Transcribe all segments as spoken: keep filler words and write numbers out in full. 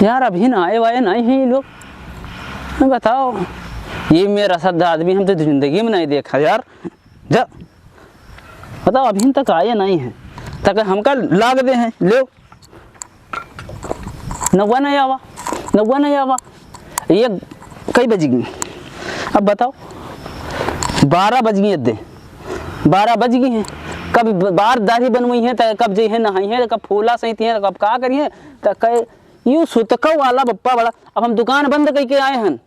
यार, अभी ना आए वाए नहीं है ये लोग। बताओ, ये मेरा सद आदमी हम तो जिंदगी में नहीं देखा यार। जा, बताओ, अभी तक आए नहीं है, तक हमका लाग दे हैं। लो, नौवा नहीं आवा, नौवा नहीं आवा। ये कई बज गई? अब बताओ, बारह बज गई, दे, बारह बज गई हैं। कब ब-, बार दाढ़ी बनवइहैं, त कब जइहैं नहइहैं, त कब फूला सहितिहैं, त कब का करिहैं, त कहे, यू सुतका वाला बप्पा बड़ा। अब हम दुकान बंद कइके आए हन,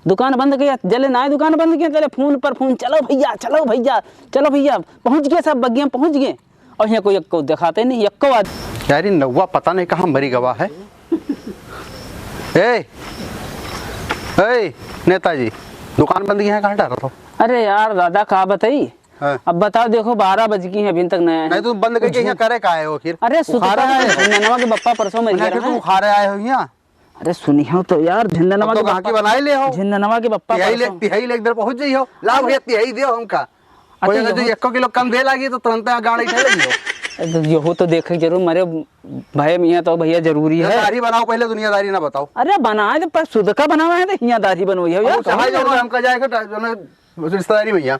दुकान बंद कइके, जले नाय दुकान बंद किए, तले फोन पर फोन, "चलो भइया, चलो भइया, चलो भइया।" पहुँच गए सब, बगिया पहुँच गए। और यहाँ कोई, कोई देखाते नहीं, यक्को आदमी। यार, ये नौवा पता नहीं कहाँ मरी गवा है। ए, ए, नेताजी, दुकान बंद की है, कहाँ डाला था? अरे यार दादा, का बताई? हाँ। अब बताओ, देखो, बारह बज गई हैं, अभी तक नया है। नहीं, तुम बंद करके यहाँ करे का आए हो आखिर? अरे, सुतका है, झंडनवा के बप्पा परसों मर गया है। तुम उखाड़े आए हो यहाँ? अरे सुनियो तो यार, झंडनवा के बप्पा बनाई ले हो। झंडनवा के बप्पा तिहाई ले, परसों। तिहाई ले एक दिन पहुँच जाइयो। लाओ भैया, तिहाई दियो हमका। कोई अगर जो एको किलो कम दे लागी तो तुरंत गाड़ी ठेल लियो। अरे तो यहू तो देखे जरूर, मरे भय में तो भैया जरूरी है। दाढ़ी बनाओ पहले, दुनियादारी ना बताओ। अरे बनाए तो पर सुतका बनावा है तो हियाँ दाढ़ी बनवई है यार, कहाँ जाओ? हमका जाए के जो है रिश्तेदारी में यहाँ।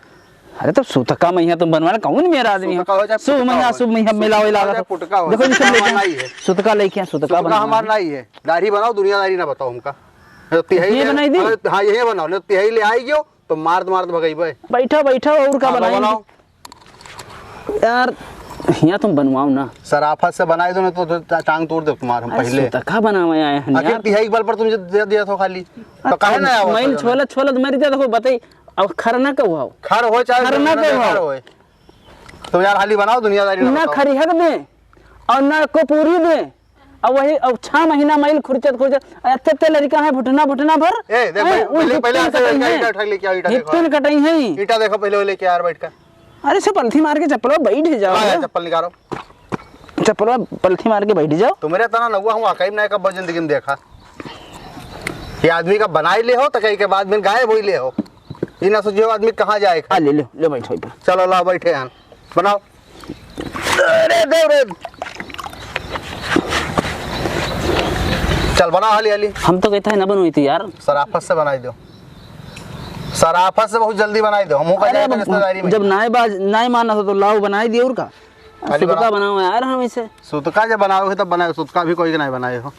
अरे तो सुतका में यहाँ तुम बनवा ले, कौन मेरा आदमी है? सुतका हो जाए, शुभ पुटका महीना, हो। शुभ महीना, मेला वेला हो जाए, पुटका हो। देखो, ये सब लेके आए। सुतका लेके आए, सुतका बनवा हमार नहीं है। दाढ़ी बनाओ, दुनियादारी ना बताओ हमका। तिहाई ये बनाई दी? हाँ, यही बनाओ, नहीं तिहाई ले आई गयो। तो मारत मारत भगइबे। बैठो, बैठो, और का बनाई? बनाओ। यार, हियाँ तुम बनवाओ ना। सराफत से बनाई दो ना तो, तो टा-, टांग तोड़ दे तुम्हार हम अरे, पहले। सुतका बनावे आए हैं आखिर यार। तिहाई बल पर तुम दे दिया तो खाली। तो काहे ना आवा मैल तो छोलत, छोलत मर जा, देखो, बताई, अब खर ना कहू आओ। खर हो चाहे खर ना कहू आओ। तो यार, हाली बनाओ, दुनियादारी ना ना बताओ। खरिहर दे, और ना को पूरी दे। अब वही, अब छह महीना मैल खुरचत, खुरचत, अत्ते, अत्ते लड़का है, भुटना, भुटना भर। ए, देख हैं, भाई, उन पहले, पहले हिप्पन ऐसे कटई ईटा, हैं। ईटा लेके आओ, ईटा हिप्पन देखो। कटई हैं। ईटा देखो, पहले वो लेके आ, बैठ कर। अरे, से पलथी मार के चप्पलवा बैठ जाओ। हाँ, चप्पल निकालो। चप्पलवा पलथी मार के बैठ जाओ। तुम्हारे तना नौवा हूँ, वाकई में ना कब जिंदगी में देखा। ये आदमी का बनाई ले हो, तो कहीं के बाद में गायब होई ले हो। ये ना सोचियो आदमी कहाँ जाए। आ, ले, ले, ले बैठ, बैठ। चलो, लाओ, बैठे हैं। बनाओ। अरे, दे रे। चल, बनाओ हाली, हाली। हम तो कहता है ना बनवाई थी यार। सराफत से बनाई दो। सराफत से बहुत जल्दी बनाई दो। हम का अरे, जाए अब रिश्तेदारी में। जब नाई बाज, नाई माना था तो लाओ बनाई दियो और का। खाली सुतका बनाओ। बनाओ यार हम इसे। सुतका जब बनाओ है तब बनाओ। सुतका भी कोई के नहीं बनाए हो।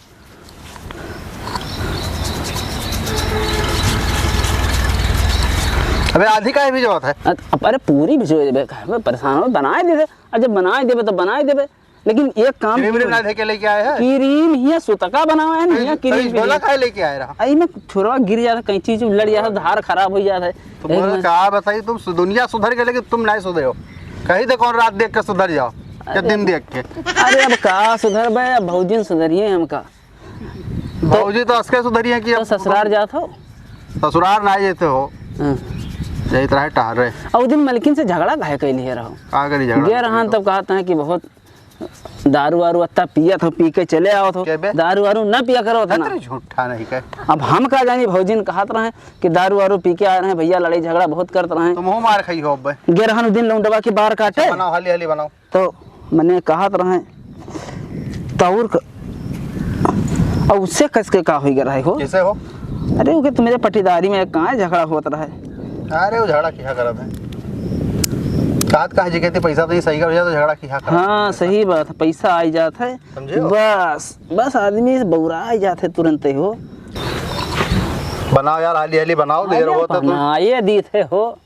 अबे आधी काहे भिजवात है? अ-, अरे पूरी भिजवा देबे, काहे में परेशान हो, बनाए देबे। अ जब बनाए देबे तो बनाए देबे, लेकिन एक काम क्रीम व्रीम ना धे के लेके आए हैं? क्रीम हिया सुतका बनावे है, नहीं, हिया क्रीम झोला काहे लेके आए रहा? आई में छुरवा गिर जाता, कहीं चीज लड़ जाता, धार खराब हो जाता है। तुम्हारा का बताई, तुम सु-, दुनिया सुधर गए लेकिन तुम नहीं सुधरे हो। कहीं तो कौन रात देख के सुधर जाओ, या अरे, दिन देख के? अरे अब का सुधरबे, अब भौजी न सुधरिए हमका। भौजी तो असके सुधरी है कि तो अब ससुरार जात हो? ससुरार ना जेते हो। हाँ। जाइत रहे टहरे। और दिन मलकिन से झगड़ा काहे कैली है रहो? का करी झगड़ा? गे रहन तब कहत हैं कि बहुत दारू वारू अत्ता पियत हो, पी के चले आवत हो। के बे? दारू वारू ना पिया करो उतना। अरे झूठा नहीं कहे। अब हम का जानी, भौजी न कहत रहे कि दारू वारू पी के आ रहे हैं भैया, लड़ाई झगड़ा बहुत करत रहे हैं। तुम हो मार खाई हो अब। गे रहन दिन लौंडवा के बार काटे। अच्छा, बनाओ, हाली हाली बनाओ। तो मने कहत रहे, तो और क-, और उससे कस के का होई गए रहे हो? कैसे हो? अरे, ओके, तुम्हारे पटीदारी में कहाँ झगड़ा होत रहे? अरे, वो झगड़ा किया करत है। कहत कहा जी कहते पैसा तो ये सही कर हो जाए तो झगड़ा किया करत हाँ, है। सही बात है, पैसा आई जात है। समझे हो? बस, बस आदमी बौरा आई जात है तुरंत ही हो। बनाओ यार, हाली हाली बनाओ, देर अरे, होता तुम। बनाए दी थे हो।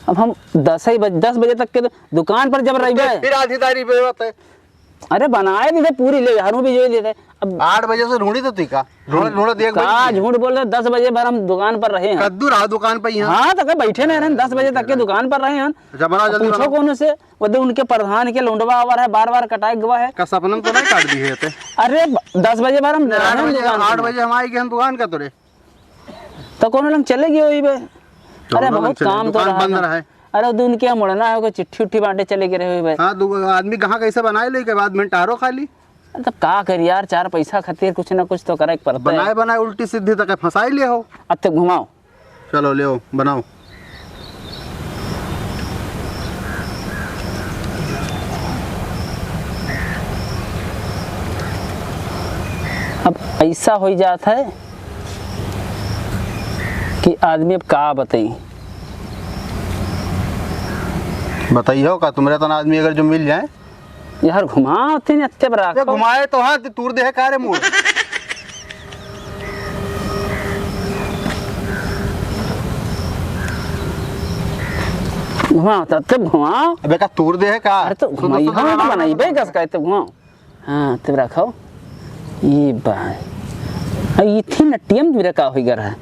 अब हम दस ही बज-, दस बजे तक के तो दुकान पर जब रहिबे। फिर आधी तारी पे बात है। अरे बनाए दी थे पूरी ले, हरू भी जो लेते। अब आठ बजे से ढूंढी तो तुई का? ढूंढ, ढूंढ, देख का बजे। झूठ बोल रहे, दस बजे भर हम दुकान पर रहे हैं। कद्दू रहा दुकान पर ही हैं। हाँ, तो के बैठे नहीं रहे, दस बजे तक के दुकान पर रहे हैं। अच्छा, बनाओ, अब जल्दी पूछो बनाओ। कौन से? वो तो उनके प्रधान के लौंडवा आवर है, बार बार कटाए गवा है। का सपनम तो नहीं काट दी है ते? अरे, ब-, दस बजे भर हम रहे आठ हैं बजे, दुकान पर। आठ बजे हम आए गए हैं दुकान का तोरे। तो कौनो लंग चले गए होई बे? अरे कौनो लंग बहुत चले, काम तो दुकान रहा बंद ना। रहा है। अरे वो दिन के मुड़ना है, कोई चिट्ठी उट्ठी बांटे चले गए रहे होई बे। हाँ, दो आदमी कहाँ कैसे बनाए ले के बाद में टारो खा ली। अरे तब का करी यार, चार पैसा खातिर कुछ ना कुछ तो करे के पड़ता है। बनाए बनाए उल्टी सीधी तक फंसाई ले हो। अब तो घुमाओ। चलो ले हो, बनाओ। अब ऐसा होइ जात है कि आदमी अब का बताई। बताइयो का, तुम्हरे तना आदमी अगर जो मिल जाए। यार, घुमाओ तीन अत्ते बड़ा ये रखो। घुमाए तो हाँ, तू तूर दे है का रे मूड़? घुमाओ तो, तब घुमाओ। अबे का तूर दे है का? अरे तो तू तो घुमाई, सुधर हाँ, तो ना, बनाई, ना, बे, ना। गस का, तब घुमाओ। हाँ, तब रखो। ये बा। अब ये थी नट्टियम मेरा का होई गर है।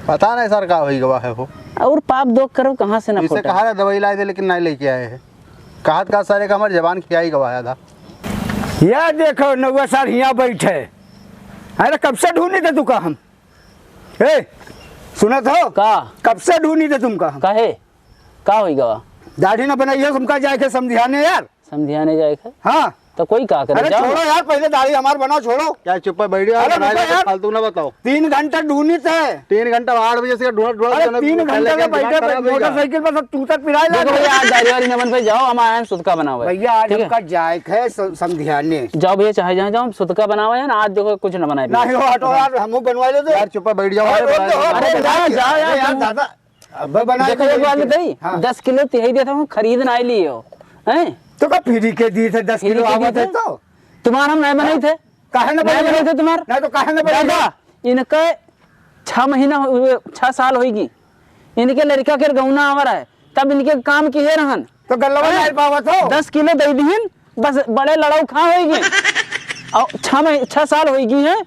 पता नहीं सर, का होई गवा है हो। और पाप दोख करो, कहाँ से ना इसे फूटा। कहा रहा दवाई लाए दे, लेकिन नहीं लेके आए हैं। कहत का सारे का हमार जबान खियाई गवा है आधा। या देखो, नौवा सार हियाँ बैठे। अरे, कब से ढूंढी थे तुका हम? ए, सुनत हो? का? कब से ढूंढी थे तुमका हम? काहे? का होई गवा? दाढ़ी ना बनाई हो तुमका, जाए के समझियाने यार। समझियाने जाए के? हाँ। तो कोई का करे? अरे जाओ छोड़ो ना। यार, पहले दाढ़ी हमार बनाओ, छोड़ो। क्या चुप है, बैठ जाओ, अरे बना रुको लो, यार। फालतू ना बताओ। तीन घंटा ढूंढी थे। तीन घंटा, आठ बजे से ढूंढ, ढूंढ अरे के ना तीन निकल घंटा गया, से बैठे, दिमाग खराब है क्या? मोटरसाइकिल पर सब तूतक पिराए लगे। देखो भैया, आज दाढ़ी वाली ना बनवाई, जाओ, हम आए हैं सुतका बनावे। भैया, आज ठीक है? हमका जाए के है स-, समधियाने। जाओ भैया, चाहे जहाँ जाओ, हम सुतका बनावे हैं ना, आज देखो कुछ ना बनाए। नहीं हो, हटो यार, हमहू बनवा लेते। यार चुप है, बैठ जाओ, अरे, अरे, रोक दो, अरे, अरे, अरे, यार, तुम यार, दादा। अब बना देखो, के एक बात लेके बताई, हाँ। दस किलो तिहाई देता हूँ, खरीद ना लिए हो, हैं? तो का फ्री के दी थे, दस फ्री किलो के दी आवत थे? है तो? तुम्हार हम नहीं बनाई थे। काहे ना नहीं बनाई बनाई थे? थे तुम्हार? नहीं तो काहे ना बनाई दादा, थे? इनके छह महीना हो-, छह साल होइगी, इनके लड़का के गौना आवर है, तब इनके काम किहे रहन। तो गल्लवा हैं? नहीं पावत हो? दस किलो दे दीहिन, बस बड़े लड़ाऊ खा होइगी। और छह मही-, छह साल होइगी हैं,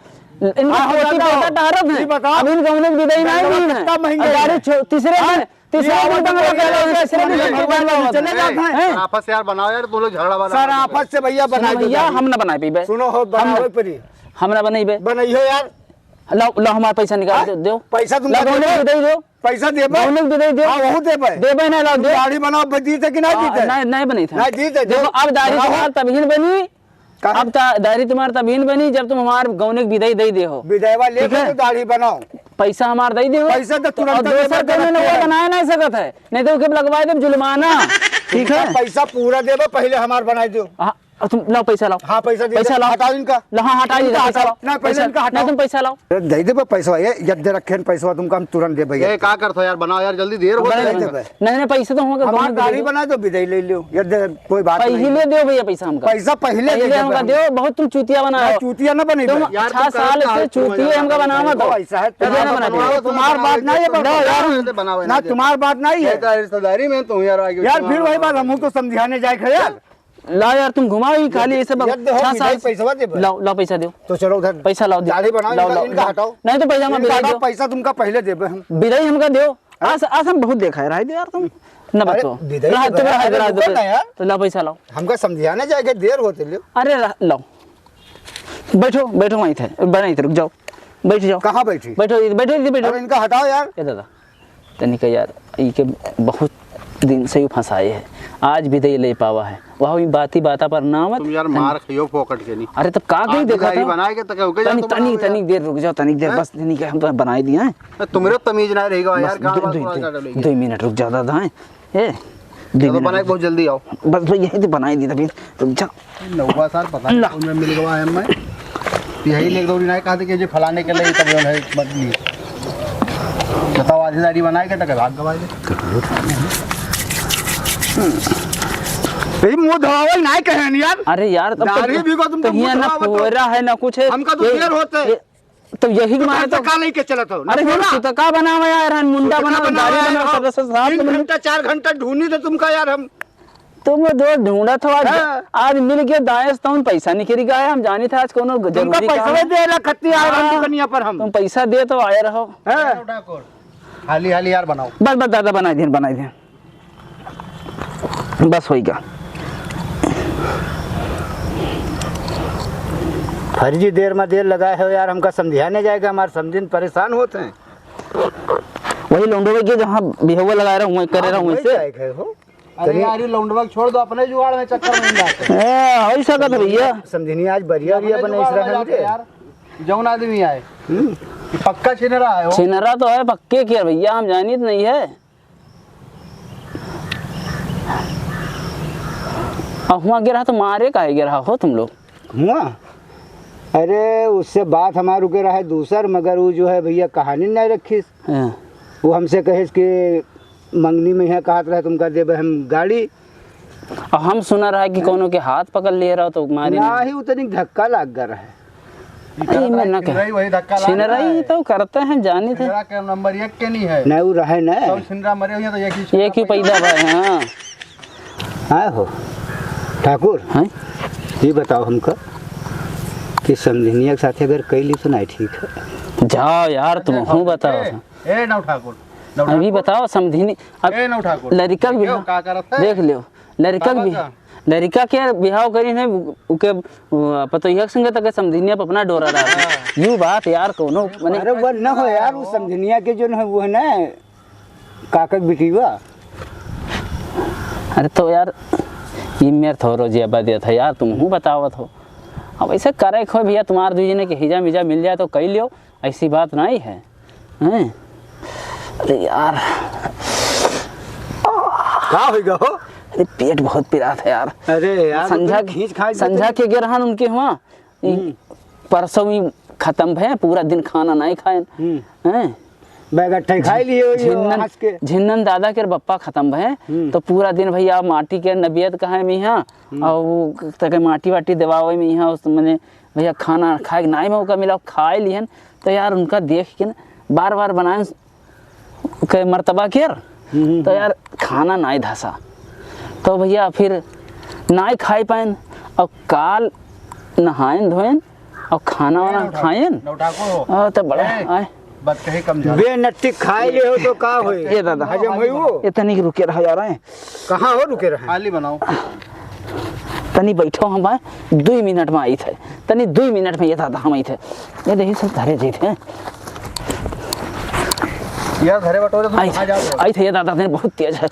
इनके हाँ, हाँ, पोती दादा, पोता टहरत हैं। ये बताओ, अब इन गौने की विदाई नहीं गल्लवा दी हैं। कितना महंगा और गाड़ी है? छो-, तीसरे हाँ? दिन तीसरा ये दिन आवत बंगला है, पहला, ये तीसरा दिन ये बंगला आवत चले है। जाते हैं। हैं? सराफत से यार बनाओ यार, तुम लोग झगड़ा वाला सर, मत करो। आपस से भैया सुनो बनाइए भैया, दाढ़ी। हम ना बनाई पीबे। सुनो हो, हम बनावे परी। हम ना बनाइबे। बनाइयो यार। लाओ, लाओ, हमारा पैसा निकाल हाँ? दो, दो। पैसा तुम लाओ, दे दो। दे दो। पैसा देबे? गौने के दे दो। हाँ, वहू देबे। देबे ना, लाओ, तुम दो। दाढ़ी बनाओ, बे, दी थे कि ना हाँ, दी थे? नहीं, नहीं बनी था। नहीं दी थे, देखो, जो अब दाढ़ी बनाओ। तुम्हार तभी बनी, कहाँ? अब ता-, दाढ़ी तुम्हार तभी न बनी जब तुम हमार गौने के विदाई दे दे हो। विदाईवा ले ठीक है? तो दाढ़ी बनाओ। पैसा हमार दे दे हो। पैसा तो तुरंत और दे दूसर दे, कौनो रखे नवा हैं। बनाए नहीं सकत है, नहीं तो ओके लगवाए देब जुर्माना। ठीक है? पैसा पूरा देबे, पहले हमार बनाई दो। हाँ, और तुम लाओ पैसा लाओ। हाँ, पैसा दे पैसा दे। लाओ। हटाओ इनका। ला, हाँ, हटा इनका दीजिए, पैसा हटाओ। लाओ। नहीं, पहले पैसा इनका लाओ। हटाओ। नहीं, तुम पैसा लाओ। अरे, दे देबे पैसा, ये यद दे रखे हैं पैसा, तुमका हम तुरंत देबे। ये का करत हो यार, बनाओ यार, जल्दी देर होत है। दे देबे। नहीं, नहीं, पैसा तो होगा, हमार दोनों दाढ़ी दे दो। बना दो, विदाई ले लो। ये दे, कोई बात नहीं पहिले है। दो भैया पैसा हमका। पैसा पहिले दे पहिले दे हमका भाई। दो, बहुत तुम चूतिया बना ना, रहे हो। चूतिया ना बनी तुम भाई। यार, छह तुम साल करता से है, चूतिया तुम हमका करता बनावा है। दो। ऐसा है, तुम पैसा ना बनावा बनावा। दो, तुम्हार बात नहीं है, ना यार। बनावा ना, ना दे। तुम्हार बात नहीं है। ये तो रिश्तेदारी में तुम यार आगे यार, फिर वही बात, हम तो समझाने जाए थे यार। ला यार, तुम घुमाओ ही खाली ऐसे बक-, यद हो छह विदाई साल से पैसा दे भाई। लाओ, लाओ पैसा दो। तो चलो उधर पैसा लाओ, दो। दाढ़ी बनाओ, लाओ, इनका, लाओ, इनका लाओ। हटाओ। नहीं तो पैसा हम इनका विदाई हटाओ, दो। पैसा तुमका पहिले देबे हम। विदाई हमका दो। आज, आज हम बहुत देखा है, रह दे यार तुम। न अरे, बकवाओ। विदाई रहा, के तुम रहा, रहा, रुको रहा, ना यार। तो ला पैसा लाओ। हमका समझाने जाए के देर होते ले। अरे रह, लाओ। बैठो, बैठो वहीं थे, बनाई थे, रुक जाओ। बैठ जाओ। कहाँ बैठी? बैठो, बैठो, बैठो। अरे इनका हटाओ यार। ए दादा, तनिक यार, ई के बहुत दिन से यू फंसाए है। आज विदाई ले पावा है। वह ई बाती बाता पर ना आवत। तुम यार तनी मार खाइयो फोकट के नहीं। अरे तब का आज कही देखा विदाई था? बनाए के तक ओके जा तनी, तुम तनी, आओ यार। तनी देर रुक जाओ, तनी देर हैं? बस तनी के हम तो बनाए दिए हैं। ए, तुम्हरे तमीज ना रहेगा यार, बस गाँव दो, वाला दो, थोड़ा दो, कर लेंगे। दो मिनट रुक जाओ दादा, हैं? ए, दो तो मिनट बनाए रुक बहुत जल्दी आओ। बस भाई यही तो बनाए दी तभी रुक जा। नौवा साल पता नहीं ला। कौन में मिल गवा है मैं। यही ले दौड़ी ना कहा थे कि जो फलाने के लिए तब जो है बदली। बताओ आधी दाढ़ी बनाए के तक भाग गवा दे। यही मुंह धोवे ना कहे नहीं यार। अरे यार, तब तो दाढ़ी भी को तुम तो मुंह हियां ना धोवा बताओ। फोरा है ना कुछ है। हमका तो ये, देर होते। ये, तो यही तो मारे तो का लेके चलत हो? अरे ना हम बोला। सुतका बनावे यार, हम मुंडा सुतका बनावे, बनावे दाढ़ी यार, बनावे, हम सब, सब साफ तीन बने। घंटा, चार घंटा ढूंढी थे तुमका यार हम। तुम दो ढूंढत हो आज, हाँ। आज मिल के दाएं से तुम पैसा निकल गया है, हम जानी था आज कोनो तुमका जरूरी पैसा काम है। दे रहा खत्ती आए हम हाँ। दुकनिया पर हम। तुम पैसा दे तो आए रहो। हाँ। हाली हाली यार बनाओ। बस, बस दादा बनाई देन, बनाई देन। बस होइगा। फर्जी देर में देर लगाए हो यार, हमका समझाने जाएगा, हमारे समझिन परेशान होते हैं। वही लौंडो के जहाँ बिहवा लगा रहा हूँ, करे रहा हूँ वही इसे। जाए गए हो। अरे चलिए। यार, ये लौंडवा छोड़ दो, अपने जुगाड़ में चक्कर में जाते हैं। ए, हो ही सकत है भैया। समझिनी आज बढ़िया अपने बढ़िया बने इस जुगाड़ में रहन जाते के। हैं यार। जौन आदमी आए, हम्म। ये पक्का छिनरा है हो। छिनरा तो है, पक्के के भैया, हम जानित नहीं है। अब हुआ गिरा तो मारे काहे गिरा हो तुम लोग? हुआ? अरे, उससे बात हमार उके रहे दूसर, मगर उ जो है भइया कहानी नहीं रखिस। हाँ। उ हमसे कहिस कि मंगनी में यहाँ कहत रहे तुमका देबे हम गाड़ी। और हम सुना रहा कि कौनो के हाथ पकड़ लिए रहो तो मारी नहीं। ही उतनी धक्का लाग गया रहे। ई अरे, करत मैं रहे ना कह-, छिनरई वही धक्का लाग छिनरई रहा है। तो करते हैं, जानी थे। छिनरा के नंबर एक के नहीं है। नहीं, उ रहे ना। सब छिनरा मरे हुए हैं तो एक ही ये क्यों पैदा भाई, हाँ। हाँ हो ठाकुर, हाँ? ये बताओ हमका कि समधिनिया के साथे अगर कैली तो नहीं ठीक है? जाओ यार, तुम अरे हूँ ठाकुर, बताओ। ए, ए नौ ठाकुर, नौ अभी ठाकुर। बताओ समधिनी, अब ए नौ ठाकुर, लड़का भी देखियो हाँ, का करत है? देख लियो, लड़का बाबा भी, का? लड़का के बिहाव करी है, उके, उ, पतोहिया के संगे तक समधिनिया पे अपना डोरा रहा है। हाँ। यू बात यार, कोनो मने अरे वो न हो यार, वो समधिनिया के जो न है, वो है ना, काका के बिटिया। अरे तो यार, ये मेर थोरो जी आबा देत है यार, तुम हूँ बतावत हो। अब ऐसे करे खो भइया, तुम्हार दुई जने के हिजा मिजा मिल जाए तो कई लियो, ऐसी बात नहीं है। हैं? अरे यार। का होइगा हो? अरे पेट बहुत पिरात है यार। अरे यार, संझा तो खींच खाए संझा देते। के गे रहन उनके हुआ। ई हम्म। परसों ही खतम भए, पूरा दिन खाना नहीं खाएन। हम्म। हैं? बैगट्ठे खाई लिए होई हो झिन्नन, हंस के। झिन्नन दादा के बप्पा खतम भए, हम्म। तो पूरा दिन भइया माटी के नबियत कहे में यहाँ, हम्म। और वो तके माटी वाटी देवावे में यहाँ, उस मने भइया खाना खाए के नाई मौका मिला, खाए लिहन, तो यार उनका देख के न बार बार बनाए के मर्तबा केर, हम्म, हम्म, तो हम्म। यार खाना नाई धसा। तो भइया फिर नाई खाई पाएन, और काल नहाएन धोएन, और खाना वाना ए, नौटा-, खाएन। नौटाको हो। आ, तो बड़ा ए, आए। बात कहे कम जान। बे नट्टी खाए ले हो तो का होई? ए दादा। हजम होई वो? ए तनिक रुके रहा यार, आए। कहाँ हो रुके रहे? खाली बनाओ। तनी बैठो हम आए, दुई मिनट में आई थे। तनी दुई मिनट में ये दादा हम आई थे। ये देखिए सब धरे जी थे। यार घरे बटोरे तुम आई कहाँ थे, जाते हो? आई थे ये दादा, तनी बहुत तेज है।